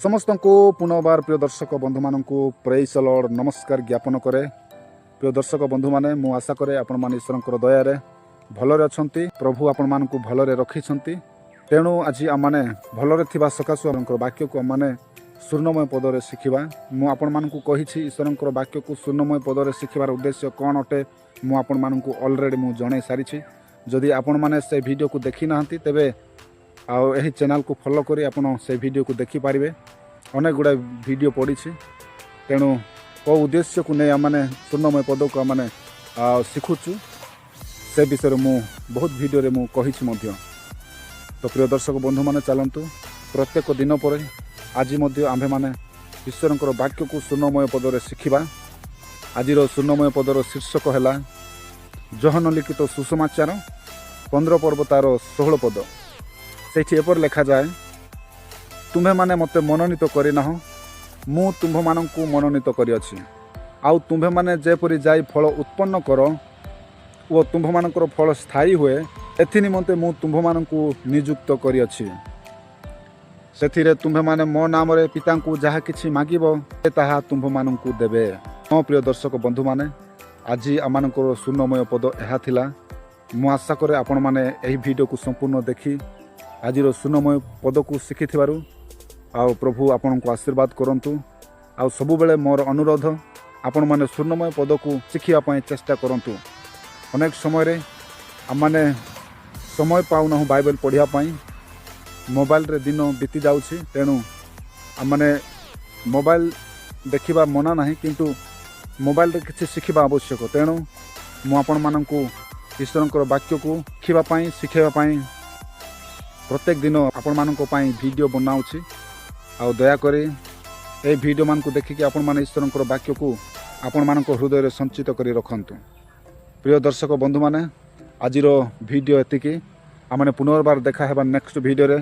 ସମସ୍ତଙ୍କୁ ପୁନର୍ବାର, ପ୍ରିୟ ଦର୍ଶକ ବନ୍ଧୁମାନଙ୍କୁ, ପ୍ରେଜ୍ ଲର୍ଡ, ନମସ୍କାର ଜ୍ଞାପନ କରେ। ପ୍ରିୟ ଦର୍ଶକ ବନ୍ଧୁମାନେ, ମୁଁ ଆଶା କରେ ଆପଣମାନେ ଈଶ୍ୱରଙ୍କର ଦୟାରେ ଭଲରେ ଅଛନ୍ତି। ପ୍ରଭୁ ଆପଣମାନଙ୍କୁ ଭଲରେ ରଖିଛନ୍ତି। ତେଣୁ ଆଜି ଆମମାନେ ଭଲରେ ଥିବା ସକାଶୁ ଆପଣଙ୍କର ବାକ୍ୟକୁ ଆମମାନେ ସ୍ୱର୍ଣ୍ଣମୟ ପଦରେ ଶିଖିବା। ମୁଁ ଆପଣମାନଙ୍କୁ କହିଛି, ଈଶ୍ୱରଙ୍କର ବାକ୍ୟକୁ ସ୍ୱର୍ଣ୍ଣମୟ ପଦରେ ଶିଖିବାର ଉଦ୍ଦେଶ୍ୟ କ'ଣ ଅଟେ, ମୁଁ ଆପଣମାନଙ୍କୁ ଅଲରେଡ଼ି ମୁଁ ଜଣାଇ ସାରିଛି। ଯଦି ଆପଣମାନେ ସେ ଭିଡ଼ିଓକୁ ଦେଖିନାହାନ୍ତି, ତେବେ ଆଉ ଏହି ଚ୍ୟାନେଲକୁ ଫଲୋ କରି ଆପଣ ସେ ଭିଡ଼ିଓକୁ ଦେଖିପାରିବେ। ଅନେକ ଗୁଡ଼ାଏ ଭିଡ଼ିଓ ପଡ଼ିଛି। ତେଣୁ କେଉଁ ଉଦ୍ଦେଶ୍ୟକୁ ନେଇ ଆମମାନେ ସ୍ୱର୍ଣ୍ଣମୟ ପଦକୁ ଆମମାନେ ଶିଖୁଛୁ, ସେ ବିଷୟରେ ମୁଁ ବହୁତ ଭିଡ଼ିଓରେ ମୁଁ କହିଛି ମଧ୍ୟ। ତ ପ୍ରିୟ ଦର୍ଶକ ବନ୍ଧୁମାନେ, ଚାଲନ୍ତୁ, ପ୍ରତ୍ୟେକ ଦିନ ପରେ ଆଜି ମଧ୍ୟ ଆମ୍ଭେମାନେ ଈଶ୍ୱରଙ୍କର ବାକ୍ୟକୁ ସ୍ୱର୍ଣ୍ଣମୟ ପଦରେ ଶିଖିବା। ଆଜିର ସ୍ୱର୍ଣ୍ଣମୟ ପଦର ଶୀର୍ଷକ ହେଲା ଯୋହନ ଲିଖିତ ସୁସମାଚାର 15 ପର୍ବ ତାର 16 ପଦ। ସେଇଠି ଏପରି ଲେଖାଯାଏ, "ତୁମ୍ଭେମାନେ ମୋତେ ମନୋନୀତ କରିନାହ, ମୁଁ ତୁମ୍ଭମାନଙ୍କୁ ମନୋନୀତ କରିଅଛି। ଆଉ ତୁମ୍ଭେମାନେ ଯେପରି ଯାଇ ଫଳ ଉତ୍ପନ୍ନ କର ଓ ତୁମ୍ଭମାନଙ୍କର ଫଳ ସ୍ଥାୟୀ ହୁଏ, ଏଥି ନିମନ୍ତେ ମୁଁ ତୁମ୍ଭମାନଙ୍କୁ ନିଯୁକ୍ତ କରିଅଛି। ସେଥିରେ ତୁମ୍ଭେମାନେ ମୋ ନାମରେ ପିତାଙ୍କୁ ଯାହା କିଛି ମାଗିବ, ସେ ତାହା ତୁମ୍ଭମାନଙ୍କୁ ଦେବେ।" ହଁ, ପ୍ରିୟ ଦର୍ଶକ ବନ୍ଧୁମାନେ, ଆଜି ଆମମାନଙ୍କର ସ୍ୱର୍ଣ୍ଣମୟ ପଦ ଏହା ଥିଲା। ମୁଁ ଆଶା କରେ ଆପଣମାନେ ଏହି ଭିଡ଼ିଓକୁ ସମ୍ପୂର୍ଣ୍ଣ ଦେଖି ଆଜିର ସ୍ୱର୍ଣ୍ଣମୟ ପଦକୁ ଶିଖିଥିବାରୁ ଆଉ ପ୍ରଭୁ ଆପଣଙ୍କୁ ଆଶୀର୍ବାଦ କରନ୍ତୁ। ଆଉ ସବୁବେଳେ ମୋର ଅନୁରୋଧ, ଆପଣମାନେ ସ୍ୱର୍ଣ୍ଣମୟ ପଦକୁ ଶିଖିବା ପାଇଁ ଚେଷ୍ଟା କରନ୍ତୁ। ଅନେକ ସମୟରେ ଆମମାନେ ସମୟ ପାଉନାହୁଁ ବାଇବେଲ ପଢ଼ିବା ପାଇଁ, ମୋବାଇଲରେ ଦିନ ବିତି ଯାଉଛି। ତେଣୁ ଆମମାନେ ମୋବାଇଲ ଦେଖିବା ମନା ନାହିଁ, କିନ୍ତୁ ମୋବାଇଲରେ କିଛି ଶିଖିବା ଆବଶ୍ୟକ। ତେଣୁ ମୁଁ ଆପଣମାନଙ୍କୁ ଈଶ୍ୱରଙ୍କର ବାକ୍ୟକୁ ଶିଖିବା ପାଇଁ, ଶିଖାଇବା ପାଇଁ ପ୍ରତ୍ୟେକ ଦିନ ଆପଣମାନଙ୍କ ପାଇଁ ଭିଡ଼ିଓ ବନାଉଛି। ଆଉ ଦୟାକରି ଏହି ଭିଡ଼ିଓମାନଙ୍କୁ ଦେଖିକି ଆପଣମାନେ ଈଶ୍ୱରଙ୍କର ବାକ୍ୟକୁ ଆପଣମାନଙ୍କ ହୃଦୟରେ ସଞ୍ଚିତ କରି ରଖନ୍ତୁ। ପ୍ରିୟ ଦର୍ଶକ ବନ୍ଧୁମାନେ, ଆଜିର ଭିଡ଼ିଓ ଏତିକି। ଆମେ ପୁନର୍ବାର ଦେଖା ହେବା ନେକ୍ସଟ ଭିଡ଼ିଓରେ।